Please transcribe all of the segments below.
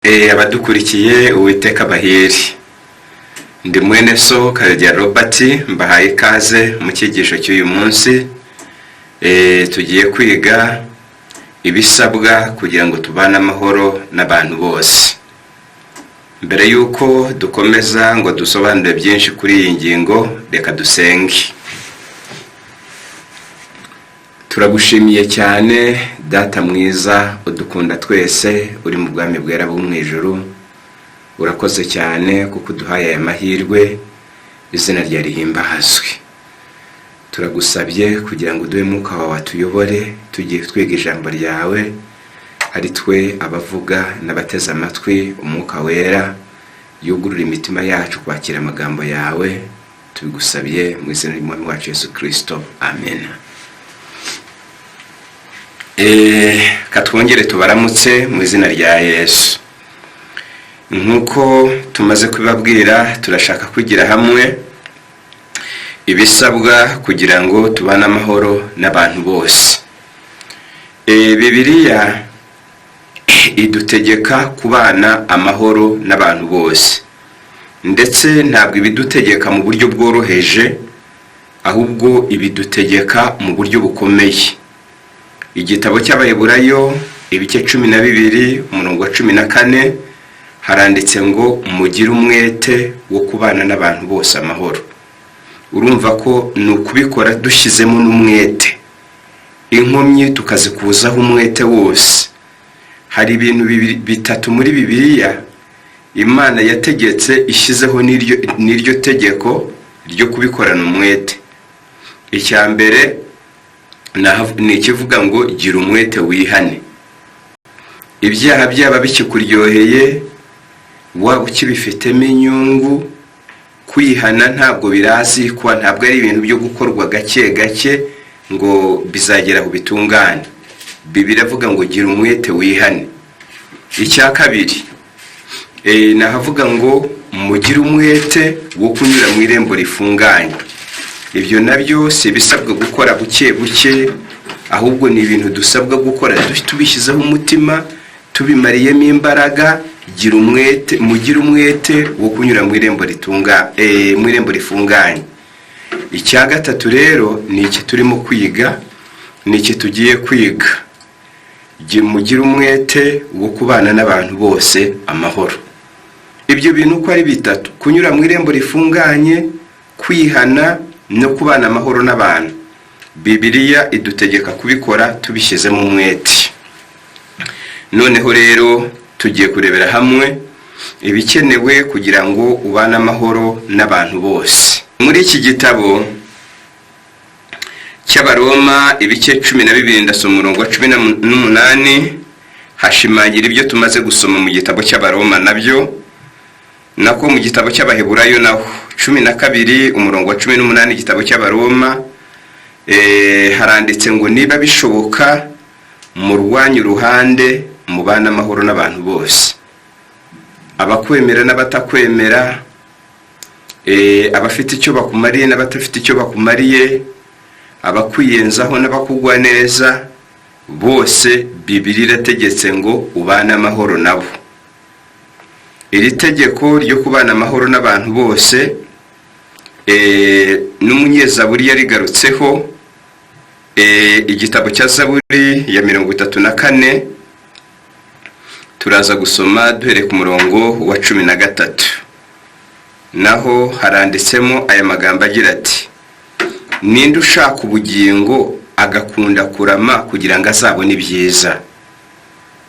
Abadukurikiye, Uwiteka bahiri. Ndi mwene so Karegeya Robert, mbahaye ikaze mu cyigisho cy'uyu munsi. Tugiye kwiga ibisabwa kugira ngo tubane amahoro n'abantu bose. Mbere y'uko dukomeza ngo dusobanure byinshi kuri iyi ngingo, reka dusenge. Turagushimiye cyane, Data mwiza udukunda twese, uri mu bwami bwera bwo mu ijuru. Urakoze cyane kuko uduhaye aya mahirwe, izina rya rihimbazwe. Turagusabye kugira ngo uduhe Mwuka wawe atuyobore tugiye twiga ijambo ryawe, ari twe abavuga n'abateze amatwi. Umwuka Wera yugurura imitima yacu kwakira amagambo yawe. Tubigusabye mu izina ry'Umwami wacu Yesu Kirisito, amen. Katwongere tubaramutse mu izina rya Yesu. Nk'uko tumaze kubibabwira, turashaka kwigira hamwe ibisabwa kugira ngo tubane amahoro n'abantu bose. Bibiliya idutegeka kubana amahoro n'abantu bose, ndetse ntabwo ibidutegeka mu buryo bworoheje, ahubwo ibidutegeka mu buryo bukomeye. Igitabo cy'Abaheburayo, ibice 12, umurongo wa 14, haranditse ngo: "Mugire umwete wo kubana n'abantu bose amahoro." Urumva ko ni ukubikora dushyizemo n'umwete, inkomyi tukazikuzaho umwete wose. Hari ibintu bitatu muri Bibiliya Imana yategetse ishyizeho n'iryo tegeko ryo kubikorana umwete. Icya mbere ni ikivuga ngo: "Gira umwete wihane." Ibyaha byaba bikikuryoheye, waba ukibifitemo inyungu, kwihana ntabwo birazikwa, ntabwo ari ibintu byo gukorwa gake gake ngo bizagera aho bitungane. Bibiliya iravuga ngo: "Gira umwete wihane." Icya kabiri nahavuga ngo: "Mugire umwete wo kunyura mu irembo rifunganye." Ibyo nabyo si ibisabwa gukora buke buke, ahubwo ni ibintu dusabwa gukora tubishyizeho umutima, tubimariyemo imbaraga. Gira umwete, mugire umwete wo kunyura mu irembo ritunga mu irembo rifunganye. Icya gatatu rero ni iki turimo kwiga, ni iki tugiye kwiga: mugire umwete wo kubana n'abantu bose amahoro. Ibyo bintu uko ari bitatu, kunyura mu irembo rifunganye, kwihana no kubana amahoro n'abantu, Bibiliya idutegeka kubikora tubishyizemo umwete. Noneho rero tugiye kurebera hamwe ibikenewe kugira ngo ubane amahoro n'abantu bose. Muri iki gitabo cy'Abaroma, ibice 12, ndasoma umurongo wa 18, hashimangira ibyo tumaze gusoma mu gitabo cy'Abaroma nabyo, nako mu gitabo cy'Abaheburayo naho, 12, umurongo wa 18. Igitabo cy'Abaroma, haranditse ngo: "Niba bishoboka, murwanye uruhande, mubane amahoro n'abantu bose." Abakwemera n'abatakwemera, abafite icyo bakumariye n'abadafite icyo bakumariye, abakwiyenzaho n'abakugwa neza, bose Bibiliya irategetse ngo ubane amahoro nabo. Iri tegeko ryo kubana amahoro n'abantu bose, n'umunyezaburi yarigarutseho. Igitabo cya Zaburi ya 34, turaza gusoma duhereye ku murongo wa 13. Naho haranditsemo aya magambo agira ati: "Ninde ushaka ubugingo, agakunda kurama kugira ngo azabone ibyiza?"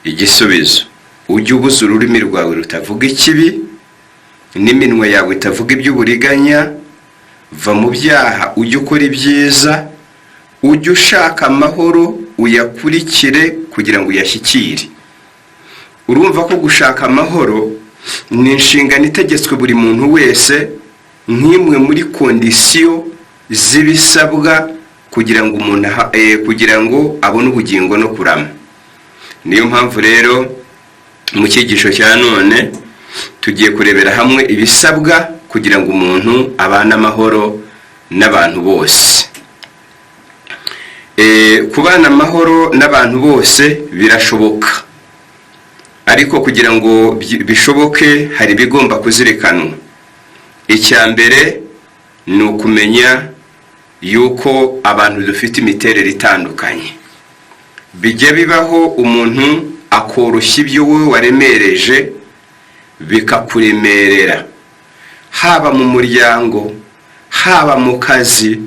Igisubizo: ujye ubuza ururimi rwawe rutavuga ikibi, n'iminwa yawe itavuga iby'uburiganya. Va mu byaha, ujye ukora ibyiza, ujye ushaka amahoro, uyakurikire kugira ngo uyashyikire. Urumva ko gushaka amahoro ni inshingano itegetswe buri muntu wese, nk'imwe muri condition z'ibisabwa kugira ngo umuntu kugira ngo abone ubugingo no kurama. Niyo mpamvu rero mu cyigisho cya none tugiye kurebera hamwe ibisabwa kugira ngo umuntu abane amahoro n'abantu bose. Kubana amahoro n'abantu bose birashoboka, Ariko kugira ngo bishoboke, hari ibigomba kuzirikanwa. Icya mbere ni ukumenya yuko abantu dufite imiterere itandukanye. Bijya bibaho umuntu akoroshya ibyo wowe waremereje, bikakuremerera, haba mu muryango, haba mu kazi,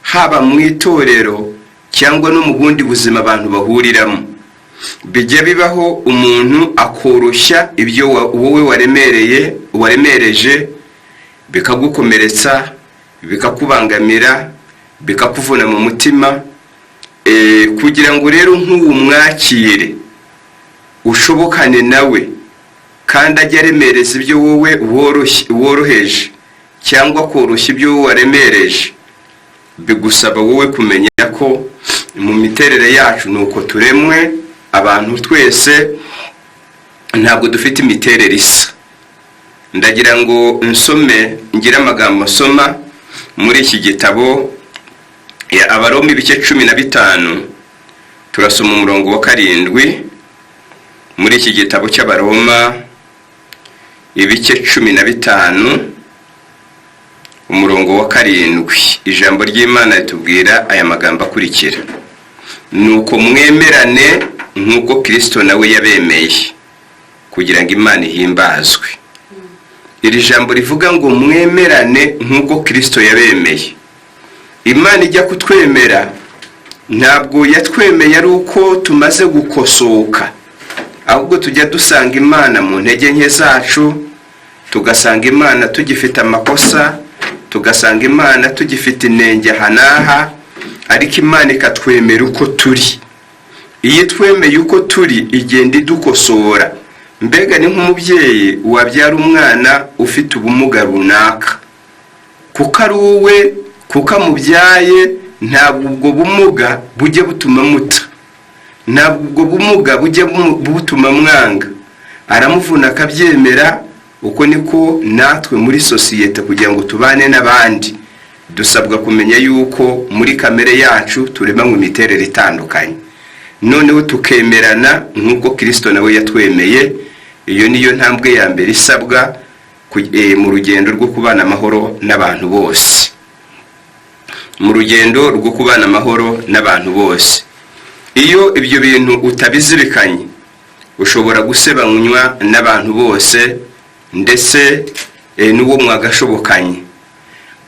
haba mu itorero, cyangwa no mu bundi buzima abantu bahuriramo. Bijya bibaho umuntu akoroshya ibyo wowe waremereye, waremereje, bikagukomeretsa, bikakubangamira, bikakuvuna mu mutima. Kugira ngo rero nk'ubu mwakire, ushobokane nawe, kandi ajye aremereza ibyo wowe woroheje cyangwa koroshya ibyo wowe waremereje, bigusaba wowe kumenya ko mu miterere yacu ni uko turemwe. Abantu twese ntabwo dufite imiterere isa. Ndagira ngo nsome, ngire amagambo nsoma muri iki gitabo ya Abaroma, ibice 15, turasoma umurongo wa 7. Muri iki gitabo cy'Abaroma, ibice 15, umurongo wa 7, ijambo ry'Imana ritubwira aya magambo akurikira: "Nuko mwemerane nk'uko Kirisito nawe yabemeye kugira ngo Imana ihimbazwe." Iri jambo rivuga ngo mwemerane nk'uko Kirisito yabemeye. Imana ijya kutwemera, ntabwo yatwemeye ari uko tumaze gukosoka, ahubwo tujya dusanga Imana mu ntege nke zacu, tugasanga Imana tugifite amakosa, tugasanga Imana tugifite inenge aha n'aha, ariko Imana ikatwemera uko turi. Iyo twemeye uko turi, igenda idukosora. Mbega ni nk'umubyeyi wabyara umwana ufite ubumuga runaka. Kuko ari uwe, kuko amubyaye, ntabwo ubwo bumuga bujya butuma muta, ntabwo ubwo bumuga bujya butuma mwanga, aramuvuna akabyemera. Uko niko natwe muri sosiyete, kugira ngo tubane n'abandi, dusabwa kumenya yuko muri kamere yacu turemanywe imiterere itandukanye, noneho tukemerana nk'uko Kirisito nawe yatwemeye. Iyo niyo ntambwe ya mbere isabwa mu rugendo rwo kubana amahoro n'abantu bose, mu rugendo rwo kubana amahoro n'abantu bose. Iyo ibyo bintu utabizirikanye, ushobora gusebanywa n'abantu bose, ndetse n'uwo mwagashobokanye.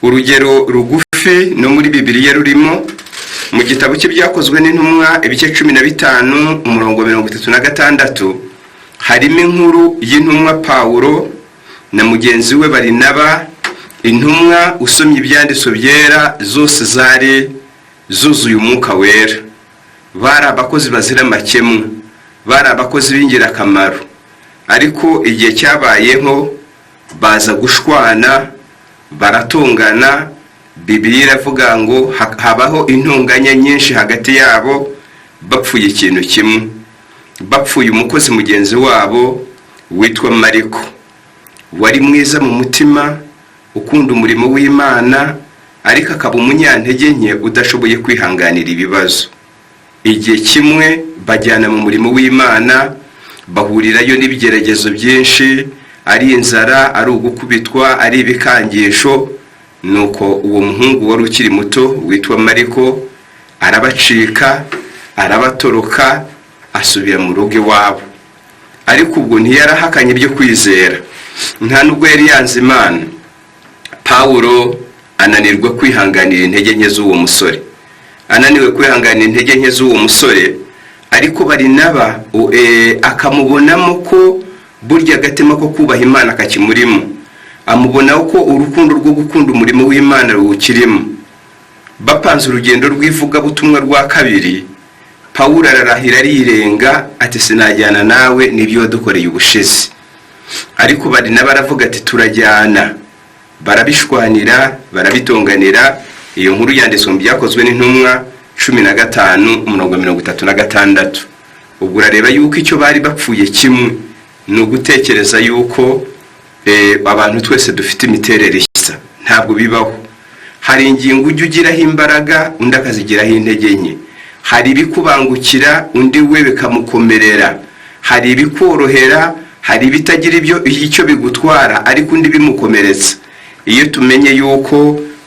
Urugero rugufi no muri Bibiliya rurimo, mu gitabo cy'Ibyakozwe n'Intumwa, ibice 15, umurongo 36, harimo inkuru y'intumwa Pawulo na mugenzi we Barinaba. Intumwa, usomye ibyanditswe byera, zose zari zuzuye Umwuka Wera, bari abakozi bazira amakemwa, bari abakozi b'ingirakamaro. Ariko igihe cyabayeho baza gushwana, baratongana. Bibiliya iravuga ngo habaho intonganya nyinshi hagati yabo, bapfuye ikintu kimwe, bapfuye umukozi mugenzi wabo witwa Mariko, wari mwiza mu mutima, ukunda umurimo w'Imana, ariko akaba umunyantege nke udashoboye kwihanganira ibibazo. Igihe kimwe bajyana mu murimo w'Imana, bahurirayo n'ibigeragezo byinshi, ari inzara, ari ugukubitwa, ari ibikangisho. Nuko uwo muhungu wari ukiri muto witwa Mariko arabacika, arabatoroka, asubira mu rugo iwabo. Ariko ubwo ntiyarahakanye ibyo kwizera, nta nubwo yari yanze Imana. Pawulo ananirwa kwihanganira intege nke z'uwo musore. Ananiwe kwihanganira intege nke z'uwo musore, ariko Barinaba akamubonamo ko burya agatima ko kubaha Imana kakimurimo, amubonaho ko urukundo rwo gukunda umurimo w'Imana ruwukirimo. Bapanze urugendo rw'ivugabutumwa rwa kabiri, Pawulo ararahira, arirenga, ati: "Sinajyana nawe n'ibyo wadukoreye ubushize." Ariko Barinaba aravuga ati: "Turajyana." Barabishwanira, barabitonganira. Iyo nkuru yanditswe mu Byakozwe n'Intumwa 15, umurongo 36. Ubwo urareba yuko icyo bari bapfuye kimwe ni ugutekereza yuko abantu twese dufite imiterere isa. Ntabwo bibaho. Hari ingingo ujya ugiraho imbaraga, undi akazigiraho intege nke. Hari ibikubangukira, undi we bikamukomerera. Hari ibikorohera, hari ibitagira ibyo icyo bigutwara ariko undi bimukomeretsa. Iyo tumenye yuko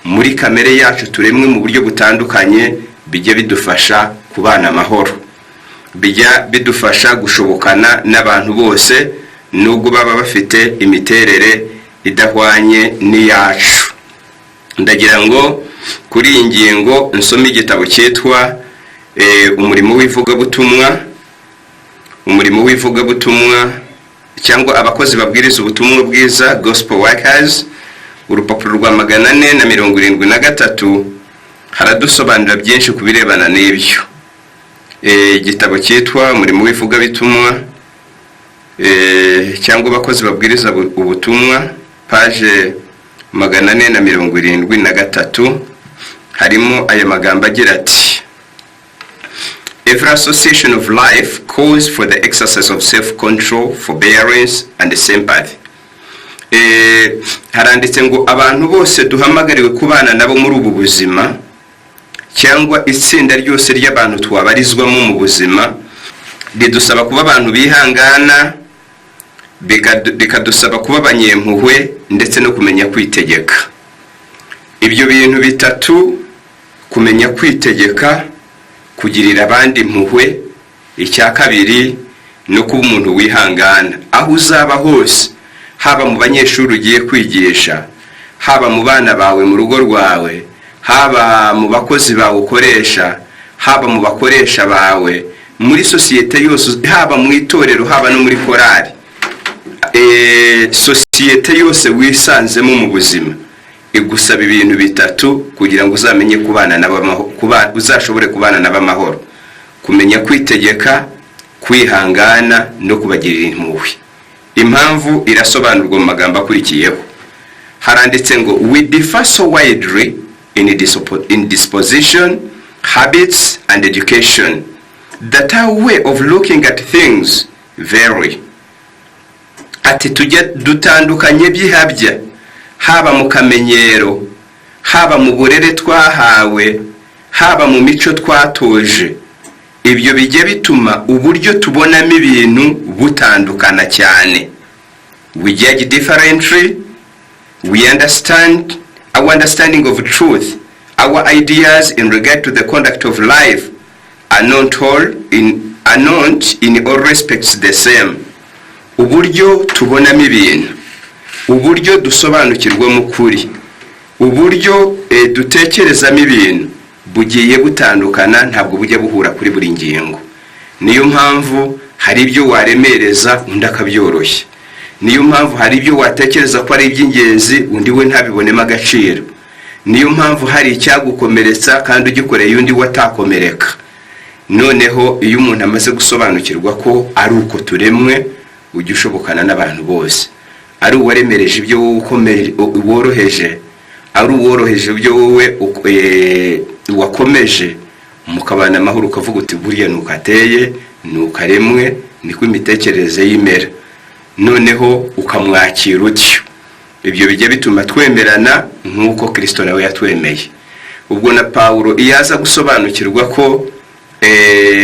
muri kamere yacu turemwe mu buryo butandukanye, bijya bidufasha kubana amahoro, bijya bidufasha gushobokana n'abantu bose nubwo baba bafite imiterere idahwanye n'iyacu. Ndagira ngo kuri iyi ngingo nsome igitabo cyitwa Umurimo w'Ivugabutumwa, Umurimo w'Ivugabutumwa cyangwa Abakozi Babwiriza Ubutumwa Bwiza, Gospel Workers, urupapuro rwa 473, haradusobanurira byinshi ku birebana n'ibyo. Igitabo cyitwa Umurimo w'Ivugabutumwa cyangwa Abakozi Babwiriza Ubutumwa, page 473, harimo aya magambo agira ati: "Every association of life calls for the exercise of self-control, forbearance and sympathy." Haranditse ngo abantu bose duhamagariwe kubana nabo muri ubu buzima, cyangwa itsinda ryose ry'abantu twabarizwamo mu buzima, ridusaba kuba abantu bihangana, bikadusaba kuba abanyempuhwe ndetse no kumenya kwitegeka. Ibyo bintu bitatu, kumenya kwitegeka, kugirira abandi impuhwe, icya kabiri no kuba umuntu wihangana. Aho uzaba hose, haba mu banyeshuri ugiye kwigisha, haba mu bana bawe mu rugo rwawe, haba mu bakozi bawe ukoresha, haba mu bakoresha bawe, muri sosiyete yose, haba mu itorero, haba no muri korari, sosiyete yose wisanzemo mu buzima igusaba ibintu bitatu kugira ngo uzamenye kubana nabo uzashobore kubana nabo amahoro: kumenya kwitegeka, kwihangana no kubagirira impuhwe. Impamvu irasobanurwa mu magambo akurikiyeho. Haranditse ngo: "We differ so widely in disposition, habits and education that our way of looking at things vary." Ati tujya dutandukanye by'ihabya, haba mu kamenyero, haba mu burere twahawe, haba mu mico twatoje. Ibyo bijya bituma uburyo tubonamo ibintu butandukana cyane. "We judge differently, we understand our understanding of truth, our ideas in regard to the conduct of life are not in all respects the same." Uburyo tubonamo ibintu, uburyo dusobanukirwamo ukuri, uburyo dutekerezamo ibintu bugiye butandukana, ntabwo bujya buhura kuri buri ngingo. Niyo mpamvu hari ibyo waremereza, undi akabyoroshya. Niyo mpamvu hari ibyo watekereza ko ari iby'ingenzi, undi we ntabibonemo agaciro. Niyo mpamvu hari icyagukomeretsa kandi ugikoreye undi we atakomereka. Noneho iyo umuntu amaze gusobanukirwa ko ari uko turemwe, ujya ushobokana n'abantu bose, ari uwaremereje ibyo wowe woroheje, ari uworoheje ibyo wowe wakomeje, mukabana amahoro, ukavuga uti: "Buriya nuko ateye, nuko aremwe, niko imitekerereze y'imera." Noneho ukamwakira utyo. Ibyo bijya bituma twemerana nk'uko Kirisito nawe yatwemeye. Ubwo na Pawulo iyo aza gusobanukirwa ko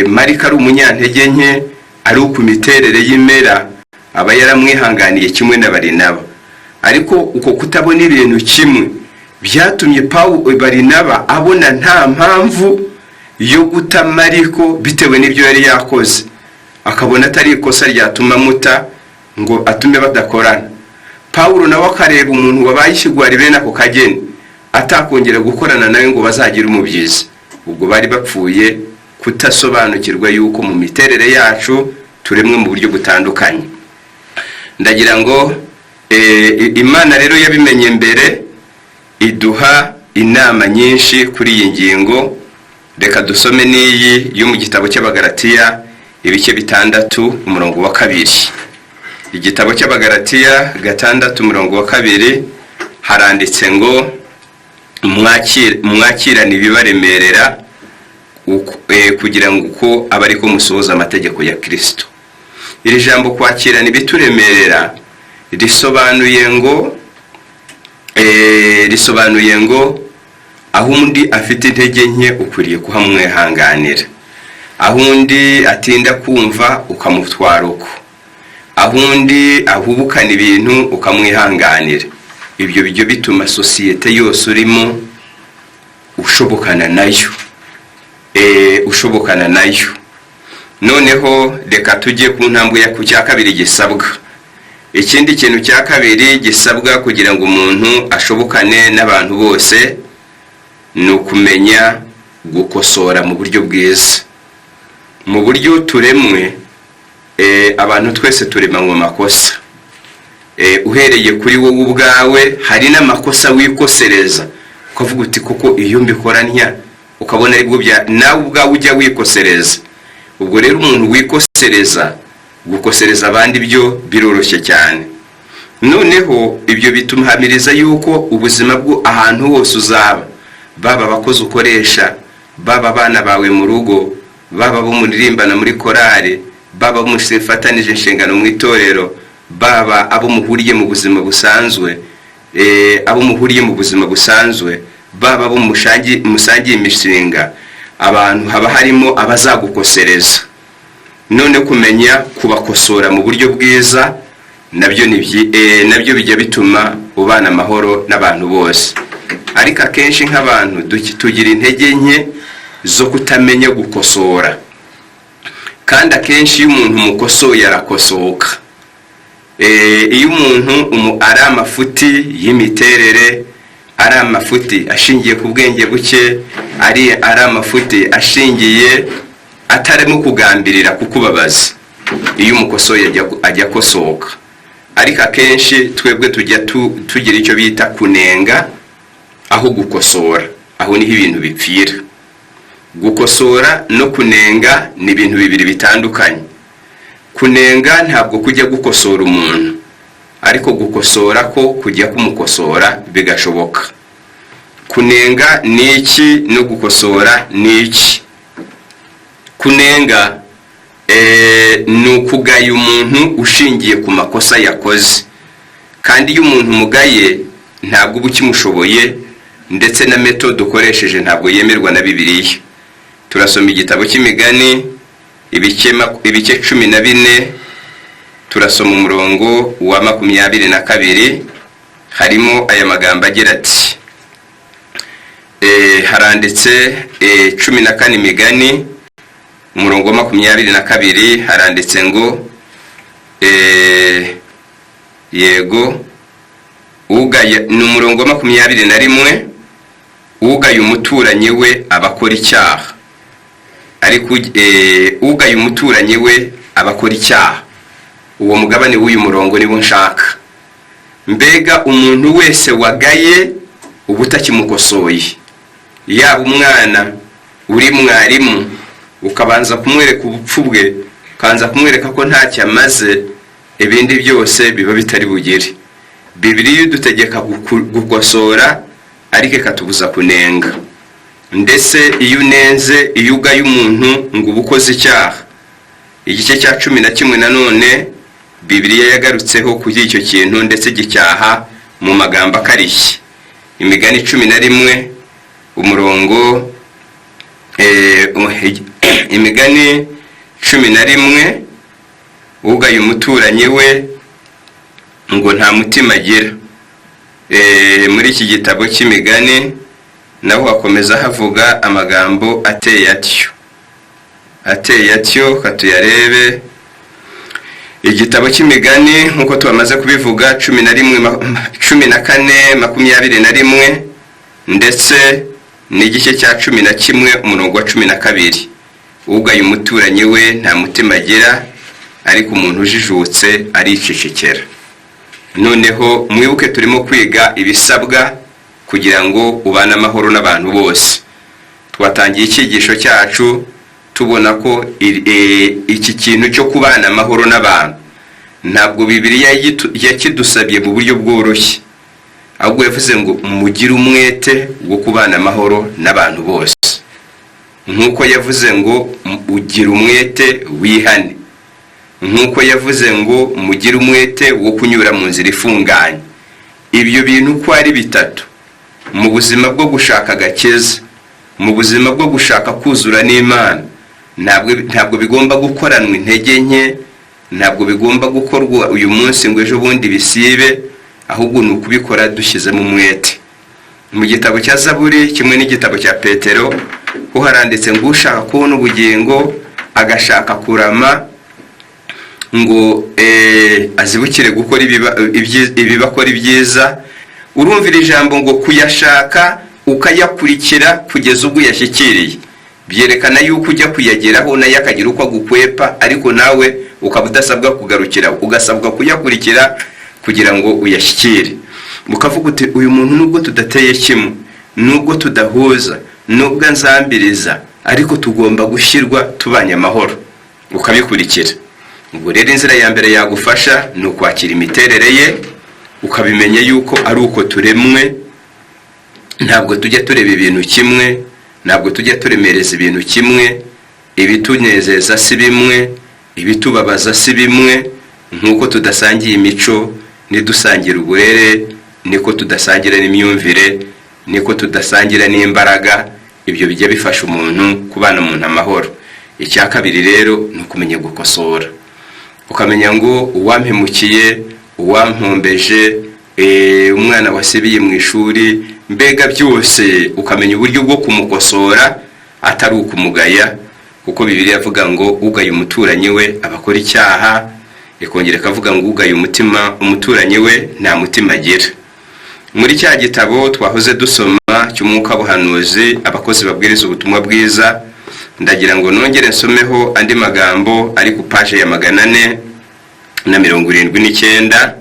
Mariko ari umunyantege nke, ari uku imiterere y'imera, aba yaramwihanganiye kimwe na Barinaba. Ariko uko kutabona ibintu kimwe byatumye Pawulo, Barinaba abona nta mpamvu yo guta Mariko bitewe n'ibyo yari yakoze, akabona atari ikosa ryatuma muta ngo atume badakorana. Pawulo nawe akareba umuntu wabaye ikigwari bene ako kageni atakongera gukorana nawe ngo bazagire umubyizi. Ubwo bari bapfuye kutasobanukirwa yuko mu miterere yacu turemwe mu buryo butandukanye. Ndagira ngo Imana rero yabimenye mbere, iduha inama nyinshi kuri iyi ngingo. Reka dusome n'iyi yo mu gitabo cy'Abagaratiya, ibice 6, umurongo wa 2. Igitabo cy'Abagaratiya 6, umurongo wa 2, haranditse ngo: "Mwakirane ibibaremerera kugira ngo uko abe ariko musohoza amategeko ya Kirisito." Iri jambo kwakirana ibituremerera risobanuye ngo aho undi afite intege nke ukwiriye kuhamwihanganira. Aho undi atinda kumva ukamutwara uko, aho undi ahubukana ibintu ukamwihanganira. Ibyo bijya bituma sosiyete yose urimo ushobokana nayo, ushobokana nayo. Noneho reka tujye ku ntambwe ya ku cya kabiri gisabwa. Ikindi kintu cya kabiri gisabwa kugira ngo umuntu ashobokane n'abantu bose ni ukumenya gukosora mu buryo bwiza. Mu buryo turemwe, abantu twese turemanywe amakosa. Uhereye kuri wowe ubwawe, hari n'amakosa wikosereza ukavuga uti: "Koko iyo mbikora ntya", ukabona aribwo bya nawe ubwawe ujya wikosereza. Ubwo rero umuntu wikosereza, gukosereza abandi byo biroroshye cyane. Noneho ibyo bitumuhamiriza yuko ubuzima bwo ahantu hose uzaba, baba abakozi ukoresha, baba abana bawe mu rugo, baba abo muririmbana muri korari, baba abo mufatanije inshingano mu itorero, baba abo muhuriye mu buzima busanzwe, abo muhuriye mu buzima busanzwe, baba abo musangiye imishinga, abantu haba harimo abazagukosereza. None kumenya kubakosora mu buryo bwiza nabyo ni nabyo bijya bituma ubana amahoro n'abantu bose. Ariko akenshi nk'abantu tugira intege nke zo kutamenya gukosora, kandi akenshi iyo umuntu umukosoye arakosoka. Iyo umuntu ari amafuti y'imiterere, ari amafuti ashingiye ku bwenge buke, ari amafuti ashingiye atarimo kugambirira kukubabaza, iyo umukosoye ajya akosoka. Ariko akenshi twebwe tujya tugira icyo bita kunenga aho gukosora. Aho niho ibintu bipfira. Gukosora no kunenga ni ibintu bibiri bitandukanye. Kunenga ntabwo kujya gukosora umuntu, ariko gukosora ko kujya kumukosora bigashoboka. Kunenga ni iki no gukosora ni iki? Kunenga ni ukugaya umuntu ushingiye ku makosa yakoze, kandi iyo umuntu umugaye ntabwo uba ukimushoboye, ndetse na méthode ukoresheje ntabwo yemerwa na Bibiliya. Turasoma igitabo cy'Imigani, ibice 14, turasoma umurongo wa 22. Harimo aya magambo agira ati, haranditse, 14 Imigani, umurongo wa 22, haranditse ngo, yego, ugaya, ni umurongo wa 21: "Ugaya umuturanyi we aba akora icyaha", ariko ugaya umuturanyi we aba akora icyaha. Uwo mugabane w'uyu murongo niwo nshaka. Mbega umuntu wese wagaye uba utakimukosoye. Yaba umwana, uri mwarimu, ukabanza kumwereka ubupfu bwe, ukabanza kumwereka ko ntacyo amaze, ibindi byose biba bitari bugere. Bibiliya idutegeka gukosora, ariko ikatubuza kunenga. Ndetse iyo unenze, iyo ugaye umuntu, ngo uba ukoze icyaha. Igice cya 11 nanone Bibiliya yagarutseho kuri icyo kintu, ndetse gicyaha mu magambo akarishye. Imigani 11 umurongo, Imigani 11: "Ugaye umuturanyi we ngo nta mutima agira." Muri iki gitabo cy'Imigani naho hakomeza havuga amagambo ateye atyo, ateye atyo. Katuyarebe. Igitabo cy'Imigani, nk'uko tubamaze kubivuga, 11, 14 21, ndetse n'igice cya 11 umurongo wa 12: "Ugaye umuturanyi we nta mutima agira, ariko umuntu ujijutse aricecekera." Noneho mwibuke, turimo kwiga ibisabwa kugira ngo ubane amahoro n'abantu bose. Twatangiye icyigisho cyacu tubona ko iki kintu cyo kubana amahoro n'abantu ntabwo Bibiliya yakidusabye mu buryo bworoshye, ahubwo yavuze ngo mugire umwete wo kubana amahoro n'abantu bose, nk'uko yavuze ngo ugire umwete wihane, nk'uko yavuze ngo mugire umwete wo kunyura mu nzira ifunganye. Ibyo bintu uko ari bitatu, mu buzima bwo gushaka agakiza, mu buzima bwo gushaka kuzura n'Imana. Ntabwo bigomba gukoranwa intege nke, ntabwo bigomba gukorwa uyu munsi ngo ejo bundi bisibe, ahubwo ni ukubikora dushyizemo umwete. Mu gitabo cya Zaburi kimwe n'igitabo cya Petero ho haranditse ngo ushaka kubona ubugingo, agashaka kurama, ngo azibukire gukora ibibakora ibyiza. Urumvira ijambo ngo kuyashaka, ukayakurikira kugeza ubwo uyashyikiriye, byerekana yuko ujya kuyageraho nayo akagira uko agukwepa, ariko nawe ukaba udasabwa kugarukira, ugasabwa kuyakurikira kugira ngo uyashyikire. Ukavuga uti: "Uyu muntu, nubwo tudateye kimwe, nubwo tudahuza, nubwo anzambiriza, ariko tugomba gushyirwa tubanye amahoro." Ukabikurikira. Ubwo rero inzira ya mbere yagufasha ni ukwakira imiterere ye, ukabimenya yuko ari uko turemwe. Ntabwo tujya tureba ibintu kimwe, ntabwo tujya turemereza ibintu kimwe, ibitunezeza si bimwe, ibitubabaza si bimwe. Nk'uko tudasangiye imico, ntidusangira uburere, niko tudasangira n'imyumvire, niko tudasangira n'imbaraga. Ibyo bijya bifasha umuntu kubana umuntu amahoro. Icya kabiri rero ni ukumenya gukosora, ukamenya ngo uwampemukiye, uwampombeje, umwana wasibiye mu ishuri, mbega byose ukamenya uburyo bwo kumukosora atari ukumugaya, kuko Bibiliya avuga ngo ugaye umuturanyi we aba akora icyaha, ikongera ikavuga ngo ugaye umutima umuturanyi we nta mutima agira. Muri cya gitabo twahoze dusoma cy'umwuka buhanuzi, abakozi babwiriza ubutumwa bwiza, ndagira ngo nongere nsomeho andi magambo ari ku paje ya 479.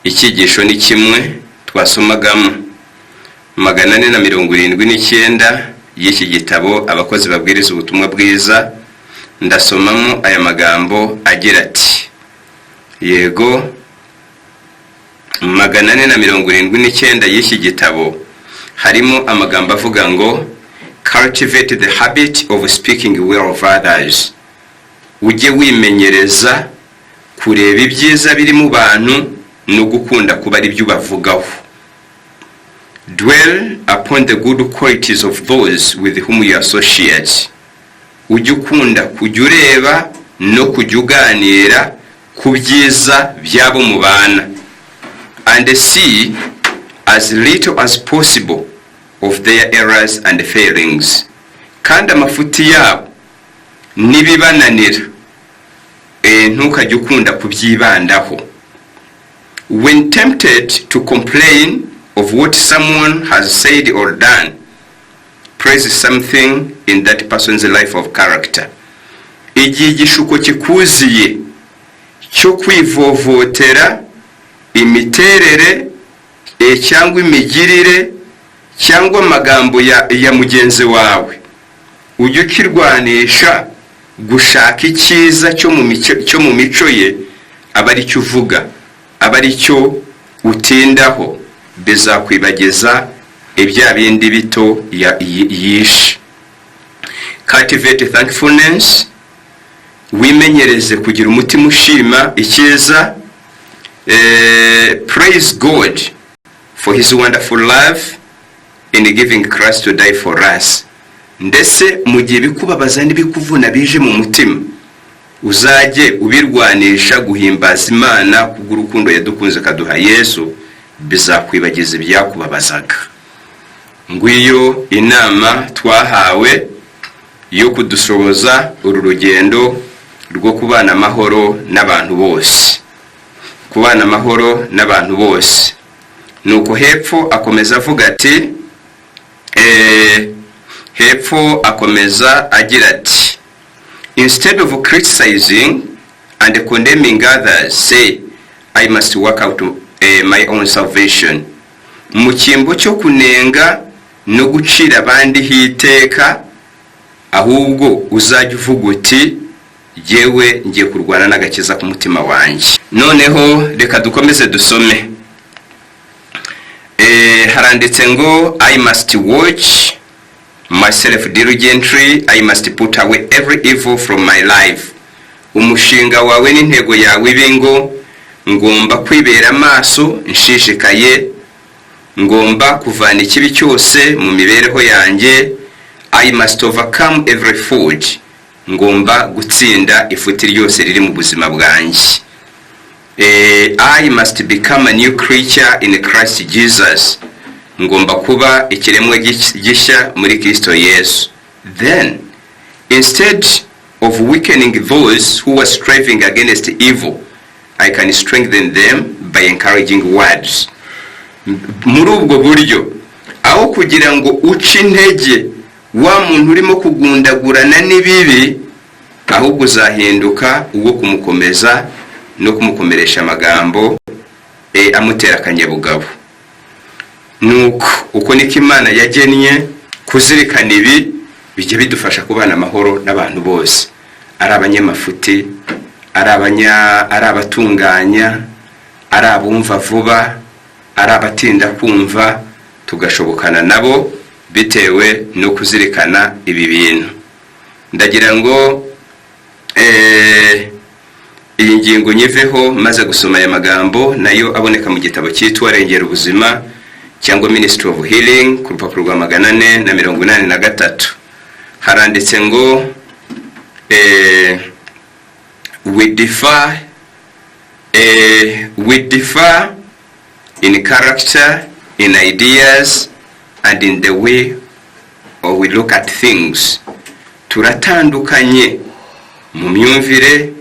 Icyigisho ni kimwe twasomagamo, 479 y'iki gitabo abakozi babwiriza ubutumwa bwiza. Ndasomamo aya magambo agira ati, yego, 479 y'iki gitabo harimo amagambo avuga ngo: "Cultivate the habit of speaking well of others." Ujye wimenyereza kureba ibyiza biri mu bantu no gukunda kuba ari byo ubavugaho. "Dwell upon the good qualities of those with whom you associate." Ujye ukunda kujya ureba no kujya uganira ku byiza by'abo mubana. "And see as little as possible of their errors and failings." Kandi amafuti yabo n'ibibananira, ntukajye ukunda kubyibandaho. "When tempted to complain of what someone has said or done, praise something in that person's life of character." Igihe igishuko kikuziye cyo kwivovotera imiterere cyangwa imigirire cyangwa amagambo ya mugenzi wawe, ujye ukirwanisha gushaka icyiza cyo mu mico ye, aba ari cyo uvuga, aba ari cyo utindaho, bizakwibagiza ibya bindi bito yishe. "Cultivate thankfulness." Wimenyereze kugira umutima ushima icyiza. "Praise God for his wonderful love in giving Christ to die for us." Ndetse mu gihe bikubabaza n'ibikuvuna bije mu mutima, uzajye ubirwanisha guhimbaza Imana kubw'urukundo yadukunze akaduha Yesu, bizakwibagiza ibyakubabazaga. Ngwiyo inama twahawe yo kudushoboza uru rugendo rwo kubana amahoro n'abantu bose, kubana amahoro n'abantu bose. Nuko hepfo akomeza avuga ati, hepfo akomeza agira ati: "Instead of criticizing and condemning others, say, 'I must work out my own salvation.'" Mu cyimbo cyo kunenga no gucira abandi hiteka, ahubwo uzajya uvuga uti: "Jyewe ngiye kurwana n'agakiza k'umutima wanjye." Noneho reka dukomeze dusome. Haranditse ngo: "I must watch myself diligently. I must put away every evil from my life." Umushinga wawe n'intego yawe ibe ngo: "Ngomba kwibera amaso nshishikaye, ngomba kuvana ikibi cyose mu mibereho yanjye." "I must overcome every food." Ngomba gutsinda ifuti ryose riri mu buzima bwanjye. I must become a new creature in Christ Jesus. Ngomba kuba ikiremwa gishya muri Kristo Yesu. Then, instead of weakening those who are striving against evil, I can strengthen them by encouraging words. Muri ubwo buryo, aho kugira ngo uce intege wa muntu urimo kugundagurana n'ibibi, ahubwo uzahinduka uwo kumukomeza no kumukomeresha amagambo amutera akanyabugabo. Nuko uko niko Imana yagennye. Kuzirikana ibi bijya bidufasha kubana amahoro n'abantu bose, ari abanyamafuti, ari abatunganya, ari abumva vuba, ari abatinda kumva, tugashobokana nabo bitewe no kuzirikana ibi bintu. Ndagira ngo iyi ngingo nyiveho maze gusoma aya magambo, nayo aboneka mu gitabo cyitwa Rengera Ubuzima cyangwa Ministry of Healing, ku rupapuro rwa 483. Haranditse ngo we differ in character, in ideas and in the way or we look at things. Turatandukanye mu myumvire,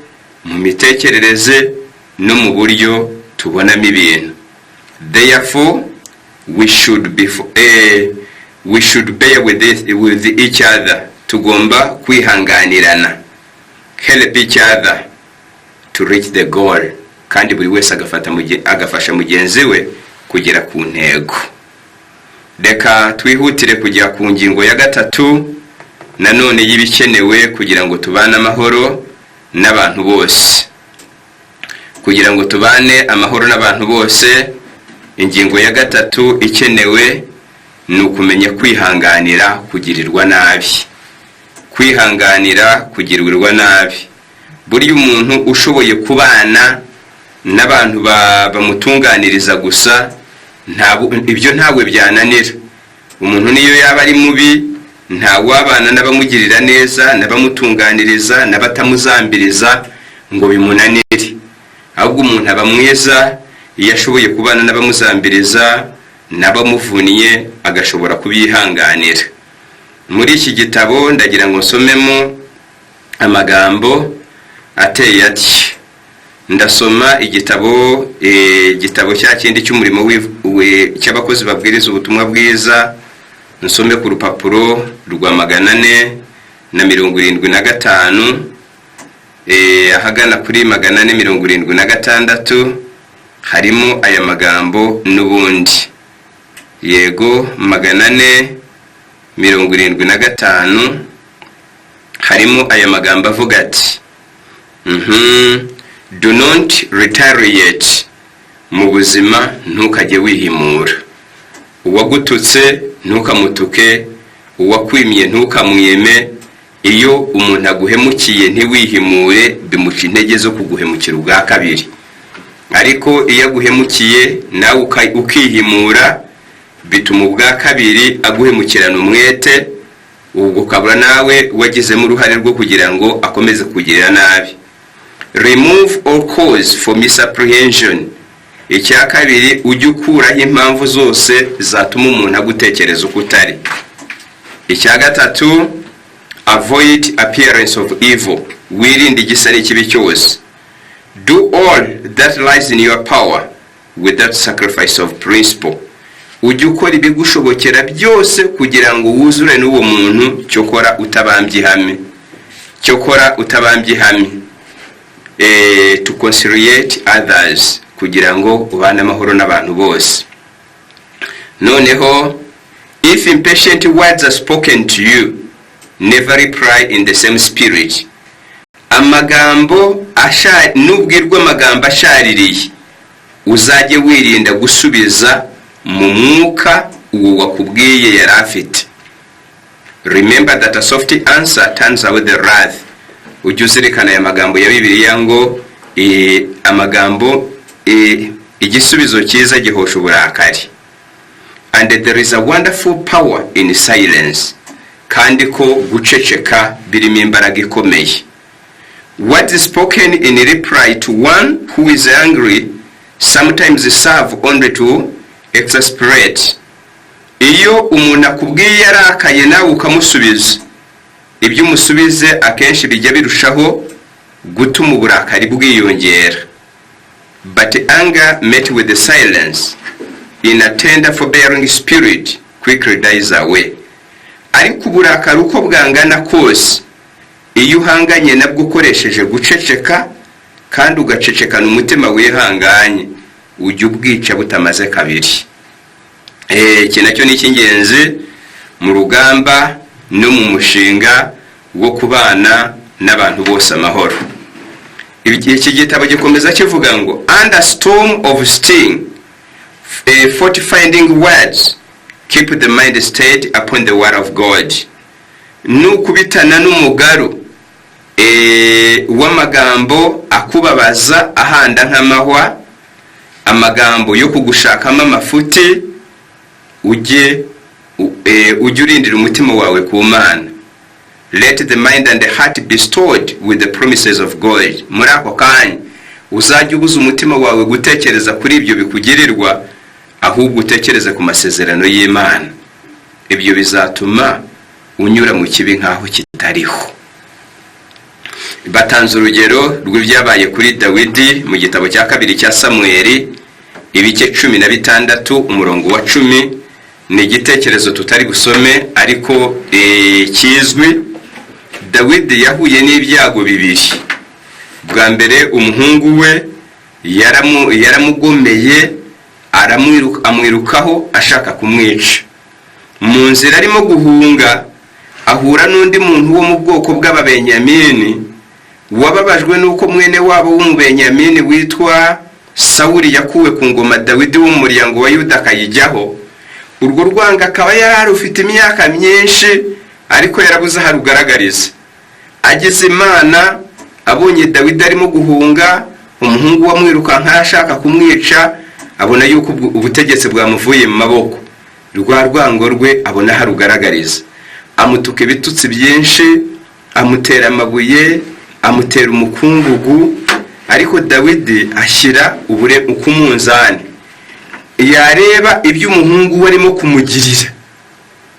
mu mitekerereze no mu buryo tubonamo ibintu. Therefore, we should bear with each other. Tugomba kwihanganirana, help each other to reach the goal, kandi buri wese agafasha mugenzi we kugera ku ntego. Reka twihutire kujya ku ngingo ya gatatu nanone y'ibikenewe kugira ngo tubane amahoro n'abantu bose. Kugira ngo tubane amahoro n'abantu bose, ingingo ya gatatu ikenewe ni ukumenya kwihanganira kugirirwa nabi. Kwihanganira kugirirwa nabi. Burya umuntu ushoboye kubana n'abantu bamutunganiriza gusa, ibyo ntabwo byananira. Umuntu niyo yaba ari mubi, ntawabana n'abamugirira neza, n'abamutunganiriza, n'abatamuzambiriza ngo bimunanire. Ahubwo umuntu aba mwiza iyo ashoboye kubana n'abamuzambiriza n'abamuvunnye, agashobora kubihanganira. Muri iki gitabo ndagira ngo nsomemo amagambo ateye atya. Ndasoma igitabo cya kindi cy'umurimo cy'abakozi babwiriza ubutumwa bwiza, nsome ku rupapuro rwa 475, ahagana kuri 476, harimo aya magambo n'ubundi. Yego, 475, harimo aya magambo avuga ati: "Do not retaliate." Mu buzima ntukajye wihimura. Uwagututse ntukamutuke, uwakwimye ntukamwime. Iyo umuntu aguhemukiye ntiwihimure, bimuca intege zo kuguhemukira ubwa kabiri. Ariko iyo aguhemukiye nawe ukihimura, bituma ubwa kabiri aguhemukirana umwete, ubwo ukabura nawe wagizemo uruhare rwo kugira ngo akomeze kugirira nabi. Remove all cause for misapprehension. Icya kabiri, ujye ukuraho impamvu zose zatuma umuntu agutekereza uko utari. Icya gatatu, avoid appearance of evil. Wirinde igisa n'ikibi cyose. Do all that lies in your power without sacrifice of principle. Ujye ukora ibigushobokera byose kugira ngo wuzure n'uwo muntu, cyokora utabambye ihame, cyokora utabambye ihame. To conciliate others, kugira ngo ubane amahoro n'abantu bose. Noneho, if impatient words are spoken to you, never reply in the same spirit. Amagambo nubwirwa amagambo ashaririye, uzajye wirinda gusubiza mu mwuka uwo wakubwiye yari afite. Remember that a soft answer turns away the wrath. Ujye uzirikana aya magambo ya Bibiliya ngo amagambo igisubizo cyiza gihosha uburakari. And there is a wonderful power in silence. Kandi ko guceceka birimo imbaraga ikomeye. Words spoken in reply to one who is angry sometimes serve only to exasperate. Iyo umuntu akubwiye arakaye, nawe ukamusubiza, ibyo umusubize akenshi bijya birushaho gutuma uburakari bwiyongera. But anger met with the silence in a tender, forbearing spirit quickly dies away. Ariko uburakari uko bwangana kose, iyo uhanganye nabwo ukoresheje guceceka kandi ugacecekana umutima wihanganye, ujya ubwica butamaze kabiri. Iki nacyo ni icy'ingenzi mu rugamba no mu mushinga wo kubana n'abantu bose amahoro. Iki gitabo gikomeza kivuga ngo: "Under storm of sting, fortifying words keep the mind stayed upon the word of God." Nukubitana n'umugaru w'amagambo akubabaza, ahanda nk'amahwa, amagambo yo kugushakamo amafuti, ujye urindira umutima wawe ku Mana. Let the mind and the heart be stored with the promises of God. Muri ako kanya uzajya ubuza umutima wawe gutekereza kuri ibyo bikugirirwa, ahubwo utekereze ku masezerano y'Imana. Ibyo bizatuma unyura mu kibi nk'aho kitariho. Batanze urugero rw'ibyabaye kuri Dawidi mu gitabo cya kabiri cya Samweli, ibice 16, umurongo wa 10. Ni igitekerezo tutari busome, ariko kizwi. Dawidi yahuye n'ibyago bibiri. Bwa mbere, umuhungu we yaramugomeye, amwirukaho ashaka kumwica. Mu nzira arimo guhunga, ahura n'undi muntu wo mu bwoko bw'Ababenyamini wababajwe n'uko mwene wabo w'Umubenyamini witwa Sawuli yakuwe ku ngoma, Dawidi wo mu muryango wa Yuda akayijyaho. Urwo rwanga akaba yari arufite imyaka myinshi, ariko yarabuze aho arugaragariza. Ageze Imana, abonye Dawidi arimo guhunga umuhungu wamwirukanka ashaka kumwica, abona yuko ubutegetsi bwamuvuye mu maboko. Rwa rwango rwe abona aho arugaragariza, amutuka ibitutsi byinshi, amutera amabuye, amutera umukungugu. Ariko Dawidi ashyira ubure ku munzani, yareba ibyo umuhungu we arimo kumugirira,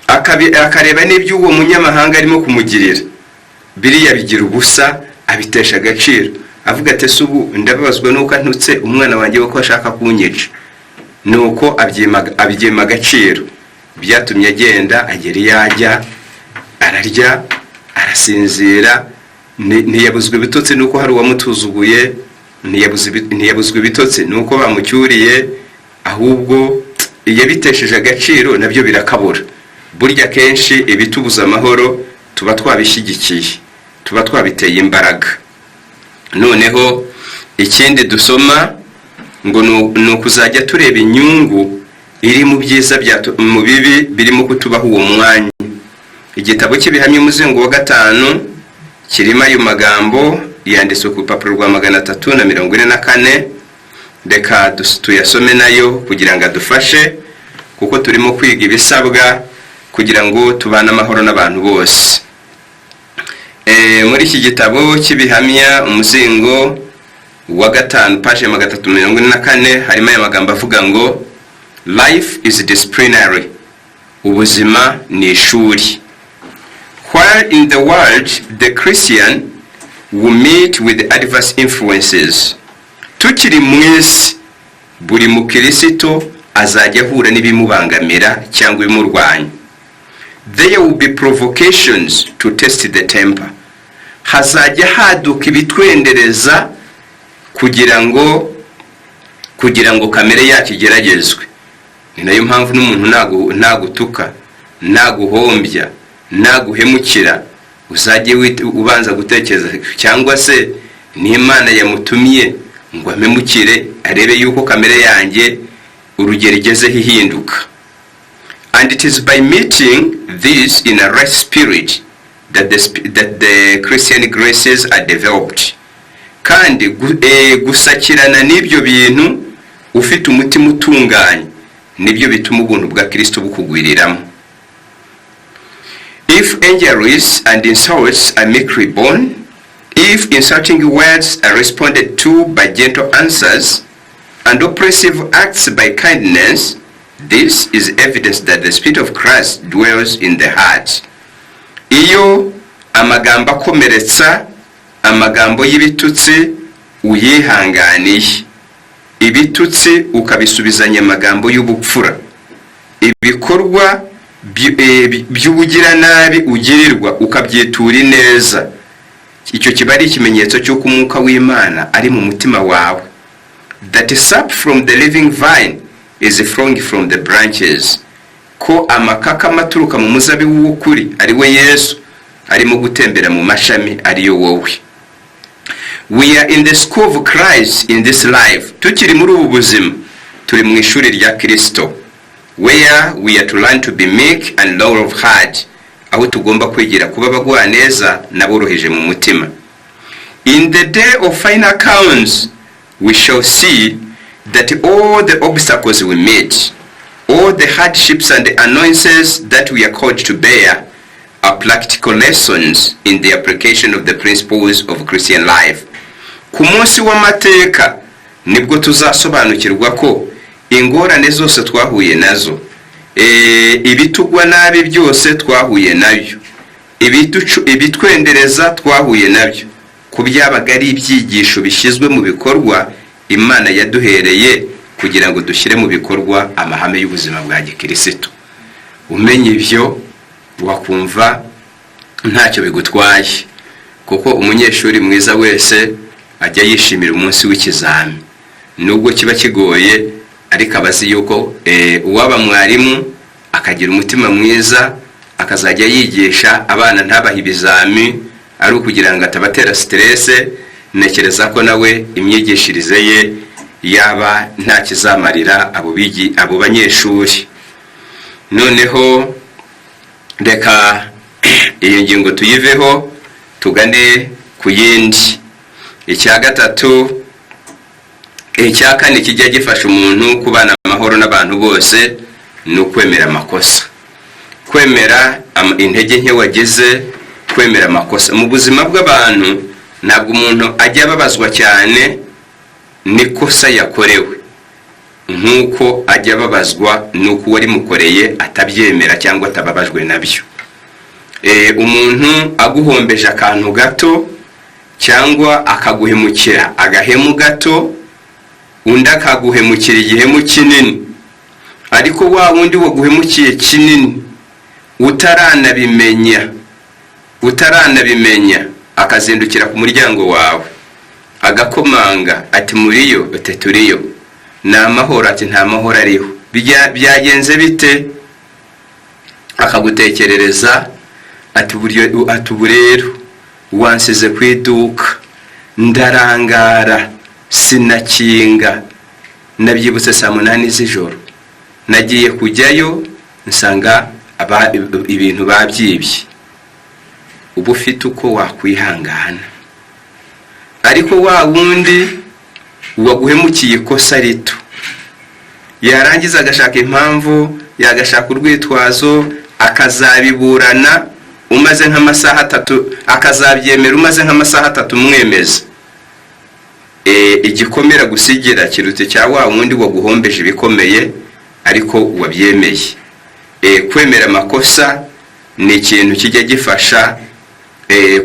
akareba n'ibyo uwo munyamahanga arimo kumugirira, biriya bigira ubusa, abitesha agaciro. Avuga ati: "Ese ubu ndababazwa nuko antutse umwana wanjye ko ashaka kunyica?" Nuko abyima agaciro. Byatumye agenda, agera iyo ajya, ararya, arasinzira. Ntiyabuzwa ibitotsi nuko hari uwamutuzuguye, ntiyabuzwa ibitotsi nuko bamucyuriye, ahubwo yabitesheje agaciro, nabyo birakabura. Burya kenshi ibitubuza amahoro tuba twabishyigikiye, tuba twabiteye imbaraga. Noneho ikindi dusoma ngo ni ukuzajya tureba inyungu iri mu byiza mu bibi birimo kutubaho uwo mwanya. Igitabo cy'Ibihamya, umuzingo wa gatanu, kirimo ayo magambo yanditswe ku rupapuro rwa 344. Reka tuyasome nayo kugira ngo adufashe, kuko turimo kwiga ibisabwa kugira ngo tubane amahoro n'abantu bose. Muri iki gitabo cy'Ibihamya, umuzingo wa gatanu, paje 344, harimo aya magambo avuga ngo: "Life is disciplinary." Ubuzima ni ishuri. "While in the world, the Christian will meet with adverse influences." Tukiri mu isi, buri mukirisito azajya ahura n'ibimubangamira cyangwa ibimurwanya. "There will be provocations to test the temper." Hazajya haduka ibitwendereza kugira ngo kamere yacu igeragezwe. Ni nayo mpamvu n'umuntu nagutuka, naguhombya, naguhemukira, uzajye ubanza gutekereza cyangwa se n'Imana yamutumye ngo ampemukire, arebe yuko kamere yanjye urugero igezeho ihinduka. "And it is by meeting this in a right spirit that the Christian graces are developed." Kandi gusakirana n'ibyo bintu ufite umutima utunganye nibyo bituma ubuntu bwa Kirisito bukugwiriramo. "If If injuries and insults are meekly borne, if insulting words are responded to by gentle answers, and oppressive acts by kindness, this is evidence that the Spirit of Christ dwells in the heart. Iyo amagambo akomeretsa, amagambo y'ibitutsi uyihanganiye, ibitutsi ukabisubizanya amagambo y'ubupfura, ibikorwa by'ubugiranabi ugirirwa ukabyitura ineza, icyo kiba ari ikimenyetso cy'uko Umwuka w'Imana ari mu mutima wawe. That sap from the living vine is flowing from the branches, ko amakakama aturuka mu muzabibu w'ukuri, ari we Yesu, arimo gutembera mu mashami, ariyo wowe. We are in the school of Christ in this life. Tukiri muri ubu buzima, turi mu ishuri rya Kristo, where we are to learn to be meek and low of heart, aho tugomba kwigira kuba abagwaneza n'aboroheje mu mutima. In the day of final accounts, we shall see that all the obstacles we meet, all the hardships and annoyances that we are called to bear, are practical lessons in the application of the principles of Christian life. Ku munsi w'amateka nibwo tuzasobanukirwa ko ingorane zose twahuye nazo, ibitugwa nabi byose twahuye nabyo, ibitwendereza twahuye nabyo, ko byabaga ari ibyigisho bishyizwe mu bikorwa Imana yaduhereye kugira ngo dushyire mu bikorwa amahame y'ubuzima bwa gikirisitu. Umenya ibyo, wakumva ntacyo bigutwaye, kuko umunyeshuri mwiza wese ajya yishimira umunsi w'ikizami, nubwo kiba kigoye, ariko aba azi yuko uwaba mwarimu akagira umutima mwiza, akazajya yigisha abana ntabahe ibizami ari ukugira ngo atabatera stress, ntekereza ko nawe imyigishirize ye yaba nta kizamarira abo banyeshuri. Noneho reka iyo ngingo tuyiveho, tugane ku yindi. Icya gatatu, icya kane kijya gifasha umuntu kubana amahoro n'abantu bose ni ukwemera amakosa, kwemera intege nke wagize, kwemera amakosa. Mu buzima bw'abantu, ntabwo umuntu ajya ababazwa cyane n'ikosa yakorewe nk'uko ajya ababazwa n'uko uwarimukoreye atabyemera cyangwa atababajwe nabyo. Umuntu aguhombeje akantu gato cyangwa akaguhemukira agahemu gato, undi akaguhemukira igihemu kinini, ariko wa wundi waguhemukiye kinini utaranabimenya akazindukira ku muryango wawe, agakomanga ati: "Muriyo?" Ati: "Turiyo." "Ni amahoro?" Ati: "Nta mahoro ariho." "Byagenze bite?" Akagutekerereza ati: "Buryo, ati ubu rero wansize ku iduka, ndarangara, sinakinga, nabyibutse saa 8 z'ijoro, nagiye kujyayo nsanga ibintu babyibye." Uba ufite uko wakwihangana. Ariko wa wundi waguhemukiye ikosa rito, yarangiza agashaka impamvu, yagashaka urwitwazo, akazabiburana umaze nk'amasaha 3, akazabyemera umaze nk'amasaha 3 umwemeza. Igikomera gusigira kiruta cya wa wundi waguhombeje ibikomeye ariko wabyemeye. Kwemera amakosa ni ikintu kijya gifasha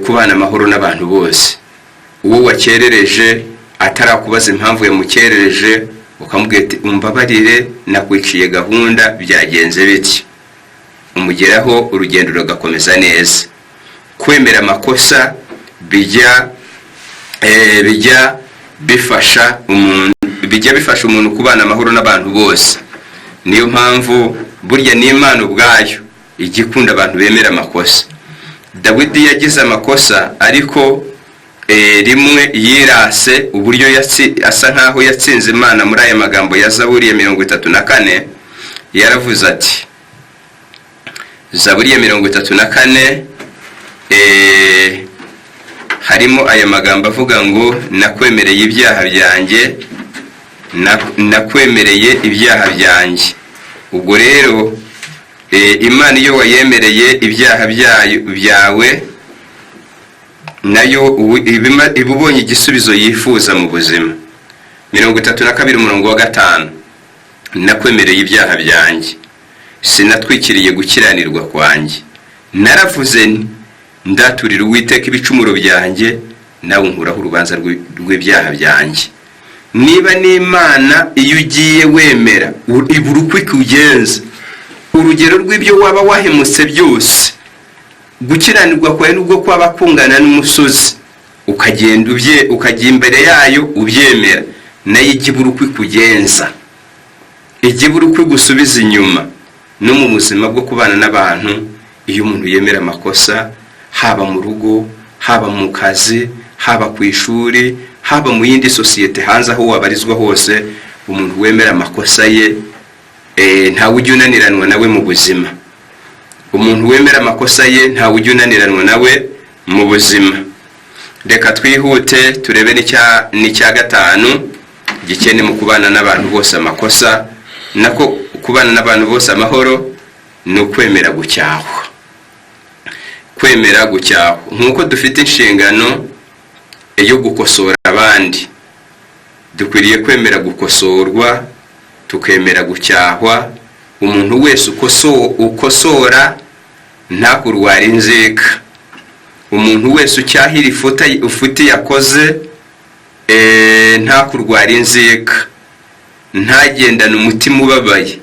kubana amahoro n'abantu bose. Uwo wakerereje atarakubaza impamvu yamukerereje, ukamubwira ati: "Umbabarire, nakwiciye gahunda, byagenze bityo," umugeraho, urugendo rugakomeza neza. Kwemera amakosa bijya bifasha umuntu, bijya bifasha umuntu kubana amahoro n'abantu bose. Niyo mpamvu burya n'Imana ubwayo ijya ikunda abantu bemera amakosa. Dawidi yagize amakosa, ariko rimwe yirase uburyo asa nkaho yatsinze Imana muri aya magambo ya Zaburi ya 34. Yaravuze ati, Zaburi ya 34, harimo aya magambo avuga ngo: "Nakwemereye ibyaha byanjye, nakwemereye ibyaha byanjye." Ubwo rero Imana iyo wayemereye ibyaha byayo byawe, nayo iba ubonye igisubizo yifuza mu buzima. 32 umurongo wa 5: "Nakwemereye ibyaha byanjye, sinatwikiriye gukiranirwa kwanjye. Naravuze nti: 'Ndaturira Uwiteka ibicumuro byanjye,' nawe unkuraho urubanza rw'ibyaha byanjye." Niba n'Imana iyo ugiye wemera ibura uko ikugenza, urugero rw'ibyo waba wahemutse byose, gukiranirwa kwawe nubwo kwaba kungana n'umusozi, ukagenda ubye, ukajya imbere yayo ubyemera, nayo ijya ibura uko ikugenza, ijya ibura uko igusubiza inyuma. No mu buzima bwo kubana n'abantu, iyo umuntu yemera amakosa, haba mu rugo, haba mu kazi, haba ku ishuri, haba mu yindi sosiyete hanze, aho wabarizwa hose, umuntu wemera amakosa ye ntawe ujya unaniranwa nawe mu buzima. Umuntu wemera amakosa ye ntawe ujya unaniranwa nawe mu buzima. Reka twihute turebe n'icya gatanu gikene mu kubana n'abantu bose amakosa, nako kubana n'abantu bose amahoro, ni ukwemera gucyahwa. Kwemera gucyahwa, nk'uko dufite inshingano yo gukosora abandi, dukwiriye kwemera gukosorwa, tukemera gucyahwa. Umuntu wese ukosora ntakurwara inzika, umuntu wese ucyahira ifuti yakoze ntakurwara inzika, ntagendane umutima ubabaye,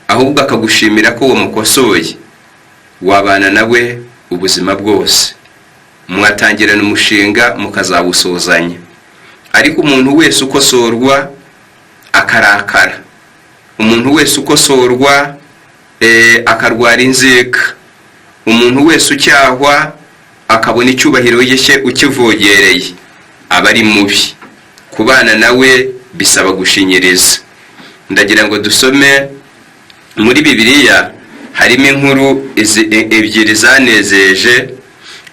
ahubwo akagushimira ko wamukosoye, wabana nawe ubuzima bwose, mwatangirana umushinga mukazawusozanya. Ariko umuntu wese ukosorwa akarakara, umuntu wese ukosorwa akarwara inzika, umuntu wese ucyahwa akabona icyubahiro cye ukivogereye, aba ari mubi. Kubana nawe bisaba gushinyiriza. Ndagira ngo dusome muri Bibiliya, harimo inkuru ebyiri zanezeje.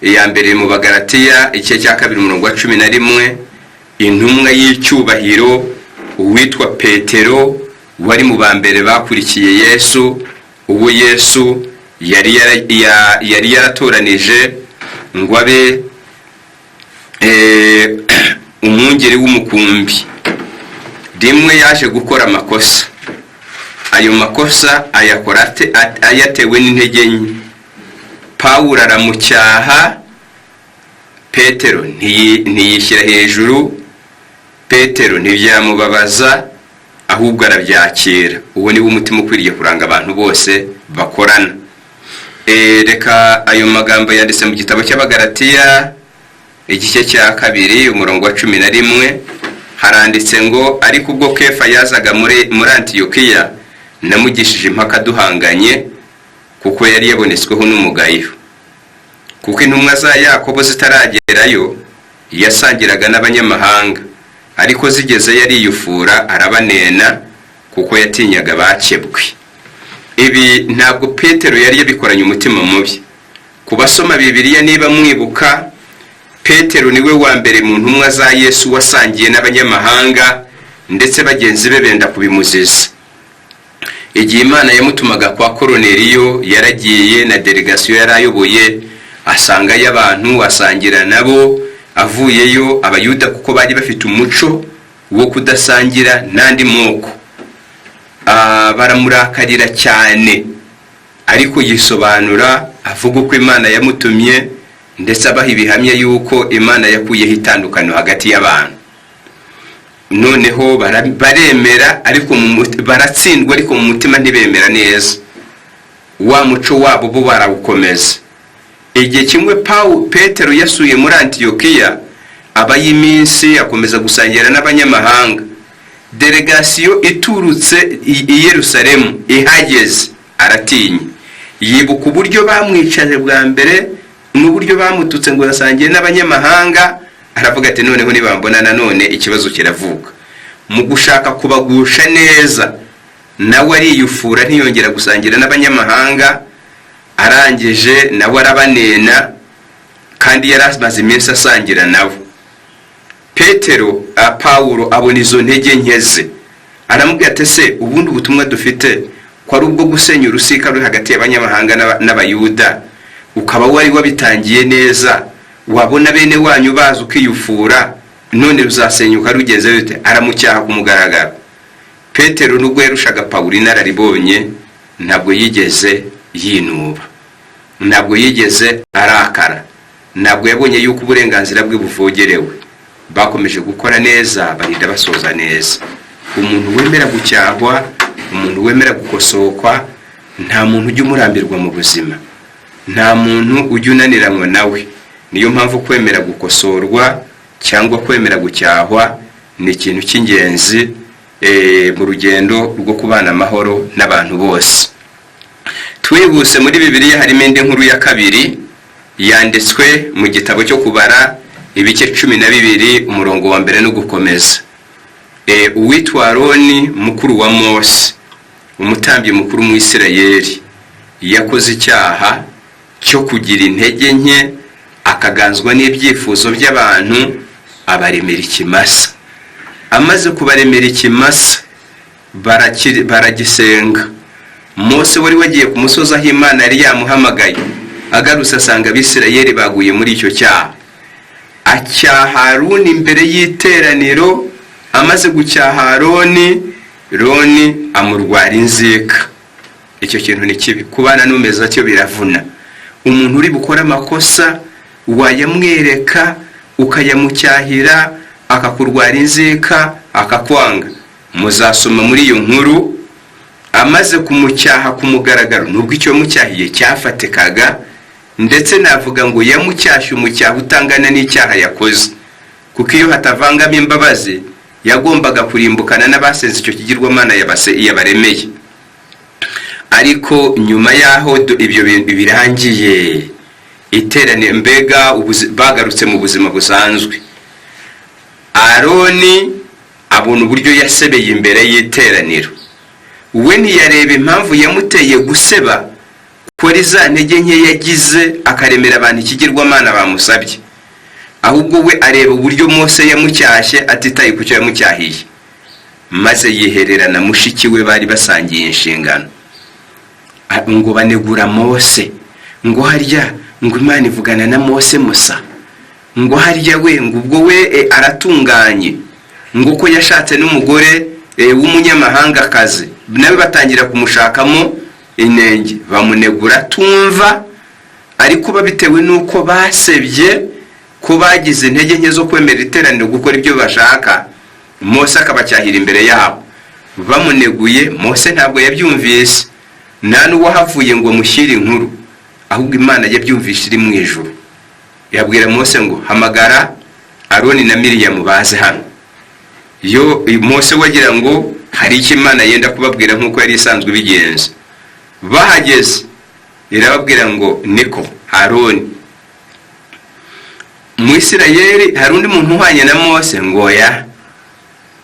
Iya mbere mu Bagaratiya igice cya 2 umurongo wa 11. Intumwa y'icyubahiro uwitwa Petero, wari mu ba mbere bakurikiye Yesu, uwo Yesu yari yaratoranije ngo abe umwungeri w'umukumbi, rimwe yaje gukora amakosa. Ayo makosa ayakora ayatewe n'intege nke. Pawulo aramucyaha. Petero ntiyishyira hejuru, Petero ntibyamubabaza, ahubwo arabyakira. Uwo niwo umutima ukwiriye kuranga abantu bose bakorana. Reka ayo magambo yanditse mu gitabo cy'Abagaratiya igice cya 2 umurongo wa 11. Haranditse ngo: "Ariko ubwo Kefa yazaga muri Antiyokiya, namugishije impaka duhanganye, kuko yari yabonetsweho n'umugayo. Kuko intumwa za Yakobo zitaragerayo, yasangiraga n'abanyamahanga; ariko zigeze yariyufura, arabanena, kuko yatinyaga bakebwe." Ibi ntabwo Petero yari yabikoranye umutima mubi. Ku basoma Bibiliya, niba mwibuka, Petero niwe wa mbere mu ntumwa za Yesu wasangiye n'abanyamahanga, ndetse bagenzi be benda kubimuziza. Igihe Imana yamutumaga kwa Koroneliyo, yaragiye na delegasiyo yari ayoboye, asangayo abantu, asangira nabo. Avuyeyo, Abayuda, kuko bari bafite umuco wo kudasangira n'andi moko, baramurakarira cyane. Ariko yisobanura, avuga uko Imana yamutumye, ndetse abaha ibihamya y'uko Imana yakuyeho itandukaniro hagati y'abantu. Noneho baremera, ariko baratsindwa, ariko mu mutima ntibemera neza. Wa muco wabo bo barawukomeza. Igihe kimwe Petero yasuye muri Antiyokiya, abayo iminsi, akomeza gusangira n'abanyamahanga. Delegasiyo iturutse i Yerusalemu ihageze, aratinya, yibuka uburyo bamwicaje bwa mbere n'uburyo bamututse ngo yasangiye n'abanyamahanga. Aravuga ati: "Noneho nibambona nanone ikibazo kiravuka." Mu gushaka kubagusha neza, nawe ariyufura, ntiyongera gusangira n'abanyamahanga. Arangije nawe arabanena, kandi yari amaze iminsi asangira nabo. Petero, Pawulo abona izo ntege nke ze, aramubwira ati: "Ese ubundi ubutumwa dufite Ko ari ubwo gusenya urusika ruri hagati y'abanyamahanga n'Abayuda, ukaba wari wabitangiye neza, wabona bene wanyu baza ukiyufura, none ruzasenyuka rugenze rute? Aramucyaha ku mugaragaro. Petero, nubwo yarushaga Pawulo inararibonye, ntabwo yigeze yinuba, ntabwo yigeze arakara, ntabwo yabonye yuko uburenganzira bwe buvogerewe. Bakomeje gukora neza, barinda basoza neza. Umuntu wemera gucyahwa, umuntu wemera gukosokwa, nta muntu ujya umurambirwa mu buzima, nta muntu ujya unaniranwa nawe. Niyo mpamvu kwemera gukosorwa cyangwa kwemera gucyahwa ni ikintu cy'ingenzi mu rugendo rwo kubana amahoro n'abantu bose. Twihuse, muri Bibiliya harimo indi nkuru ya kabiri yanditswe mu gitabo cyo Kubara, ibice 12, umurongo wa mbere no gukomeza. Uwitwa Aroni, mukuru wa Mose, umutambyi mukuru mu Isirayeli, yakoze icyaha cyo kugira intege nke, akaganzwa n'ibyifuzo by'abantu, abaremera ikimasa. Amaze kubaremera ikimasa, baragisenga. Mose wari wagiye ku musozi aho Imana yari yamuhamagaye, agarutse asanga Abisirayeli baguye muri icyo cyaha. Acyaha Aroni imbere y'iteraniro. Amaze gucyaha Aroni, Roni amurwara inzika. Icyo kintu ni kibi. Kubana n'umeze atyo biravuna. Umuntu uri bukore amakosa, wayamwereka, ukayamucyahira, akakurwara inzika, akakwanga. Muzasoma muri iyo nkuru, amaze kumucyaha ku mugaragaro, nubwo icyo yamucyahiye cyafatikaga, ndetse navuga ngo yamucyashye umucyaha utangana n'icyaha yakoze, kuko iyo hatavangamo imbabazi yagombaga kurimbukana n'abasenze icyo kigirwamana yabaremeye. Ariko nyuma y'aho ibyo bintu birangiye, iteraniro mbega bagarutse mu buzima busanzwe, Aroni abona uburyo yasebeye imbere y'iteraniro. We ntiyareba impamvu yamuteye guseba, ko ari za ntege nke yagize akaremera abantu ikigirwamana bamusabye. Ahubwo we areba uburyo Mose yamucyashye atitaye ku cyo yamucyahiye, maze yihererana mushiki we bari basangiye inshingano. Ngo banegura Mose, ngo harya ngo Imana ivugana na Mose musa, ngo harya we ngo ubwo we aratunganye, ngo ko yashatse n'umugore w'umunyamahangakazi, nawe batangira kumushakamo inenge, bamunegura tumva. Ariko babitewe n'uko basebye, ko bagize intege nke zo kwemera iteraniro gukora ibyo bashaka, Mose akabacyahira imbere yabo bamuneguye. Mose ntabwo yabyumvise, nta n'uwahavuye ngo mushyire inkuru, ahubwo Imana yabyumvise iri mu ijuru, yabwira Mose ngo: "Hamagara Aroni na Miriyamu baze hano." Yo Mose wagira ngo hari icyo Imana yenda kubabwira, nk'uko yari isanzwe ibigenza. Bahageze irababwira ngo: "Niko Aroni, mu Isirayeli hari undi muntu uhwanye na Mose?" Ngo: "Ya."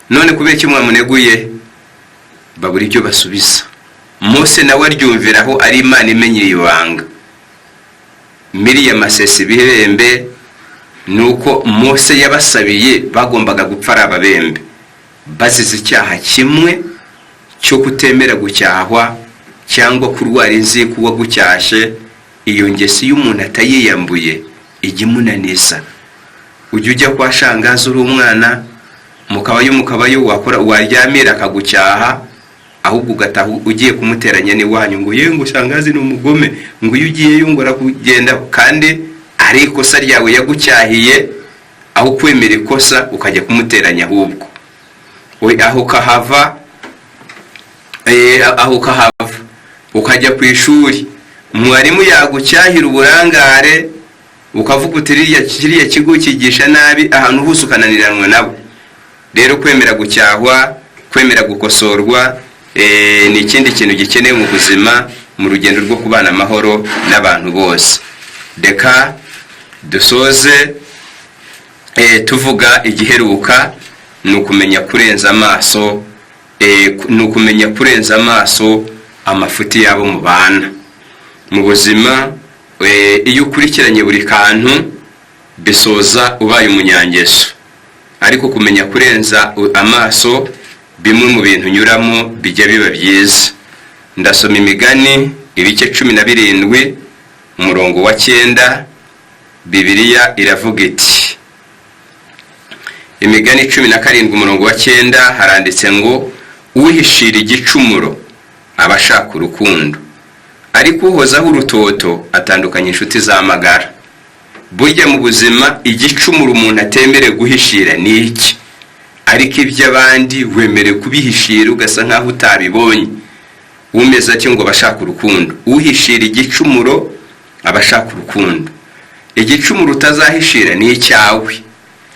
"None kubera icyo mwamuneguye?" Babura ibyo basubiza. Mose nawe aryumviraho ari Imana imenye ibanga. Miriyamu asesa ibihembe, ni uko Mose yabasabiye. Bagombaga gupfa ari ababembe, bazize icyaha kimwe cyo kutemera gucyahwa cyangwa kurwara inzika uwagucyashye. Iyo ngeso, iyo umuntu atayiyambuye, ijya imunaniza. Ujya ujya kwa shangazi uri umwana, mukabayo mukabayo, wakora waryamira akagucyaha, ahubwo ugataha ugiye kumuteranya n'iwanyu, ngo ye, ngo shangazi ni umugome, ngo iyo ugiyeyo ngo arakugenda, kandi ari ikosa ryawe yagucyahiye. Aho kwemera ikosa ukajya kumuteranya ahubwo. We aho ukahava, aho ukahava ukajya ku ishuri, mwarimu yagucyahira uburangare, ukavuga uti: "Kiriya kigo cyigisha nabi." Ahantu hose ukananiranwa nabo. Rero kwemera gucyahwa, kwemera gukosorwa, ni ikindi kintu gikenewe mu buzima, mu rugendo rwo kubana amahoro n'abantu bose. Reka dusoze tuvuga igiheruka: ni ukumenya kurenza amaso, ni ukumenya kurenza amaso amafuti y'abo mubana mu buzima. Iyo ukurikiranye buri kantu, bisoza ubaye umunyangeso. Ariko kumenya kurenza amaso bimwe mu bintu unyuramo bijya biba byiza. Ndasoma Imigani ibice 17, umurongo wa 9. Bibiliya iravuga iti, Imigani 17, umurongo wa 9, haranditse ngo: "Uhishira igicumuro aba ashaka urukundo, ariko uhozaho urutoto atandukanya inshuti z'amagara." Burya mu buzima igicumuro umuntu atemerewe guhishira ni iki, ariko iby'abandi wemerewe kubihishira ugasa nk'aho utabibonye. Umeze atyo ngo aba ashaka urukundo. Uhishira igicumuro aba ashaka urukundo. Igicumuro utazahishira ni icyawe,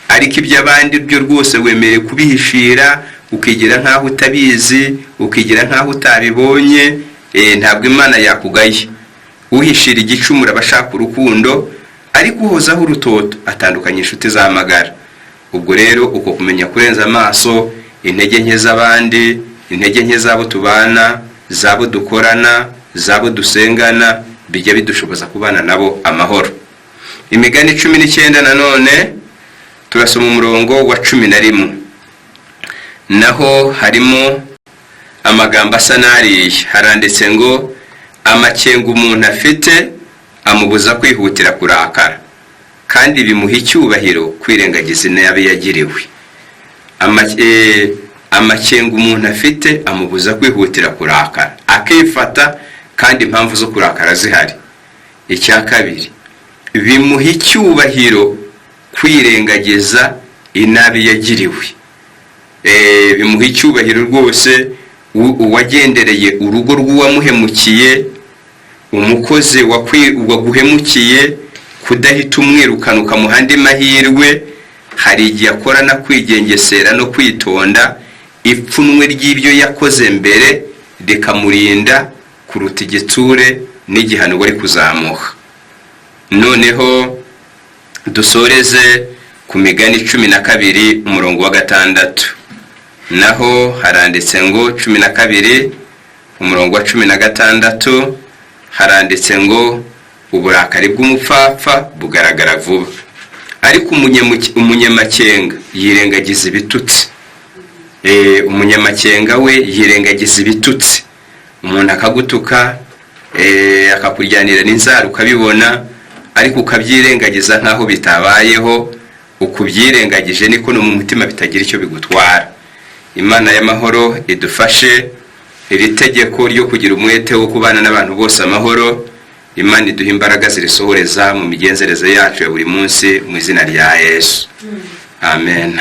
ariko iby'abandi byo rwose wemerewe kubihishira, ukigira nk'aho utabizi, ukigira nk'aho utabibonye. Ntabwo Imana yakugaye. Uhishira igicumuro aba ashaka urukundo, ariko uhozaho urutoto atandukanya inshuti z'amagara. Ubwo rero uko kumenya kurenza amaso intege nke z'abandi, intege nke z'abo tubana, z'abo dukorana, z'abo dusengana, bijya bidushoboza kubana nabo amahoro. Imigani 19 nanone turasoma umurongo wa 11. Naho harimo amagambo asa n'ariya. Haranditse ngo: "Amakenga umuntu afite amubuza kwihutira kurakara, kandi bimuha icyubahiro kwirengagiza inabi yagiriwe." Amakenga umuntu afite amubuza kwihutira kurakara, akifata kandi impamvu zo kurakara zihari. Icya kabiri, bimuha icyubahiro kwirengagiza inabi yagiriwe. Bimuha icyubahiro rwose uwagendereye urugo rw'uwamuhemukiye, umukozi waguhemukiye, kudahita umwirukana ukamuha andi mahirwe. Hari igihe akorana kwigengesera no kwitonda, ipfunwe ry'ibyo yakoze mbere rikamurinda kuruta igitsure n'igihano wari kuzamuha. Noneho dusoreze ku Migani 12, umurongo wa 6. Naho haranditse ngo, 12, umurongo wa 16, haranditse ngo: "Uburakari bw'umupfapfa bugaragara vuba, ariko umunyamakenga yirengagiza ibitutsi." Umunyamakenga we yirengagiza ibitutsi. Umuntu akagutuka, akakuryanira n'inzara ukabibona, ariko ukabyirengagiza nk'aho bitabayeho. Uko ubyirengagije niko no mu mutima bitagira icyo bigutwara. Imana y'amahoro idufashe iri tegeko ryo kugira umwete wo kubana n'abantu bose amahoro. Imana iduha imbaraga zirisohoreza mu migenzereze yacu ya buri munsi, mu izina rya Yesu, amen.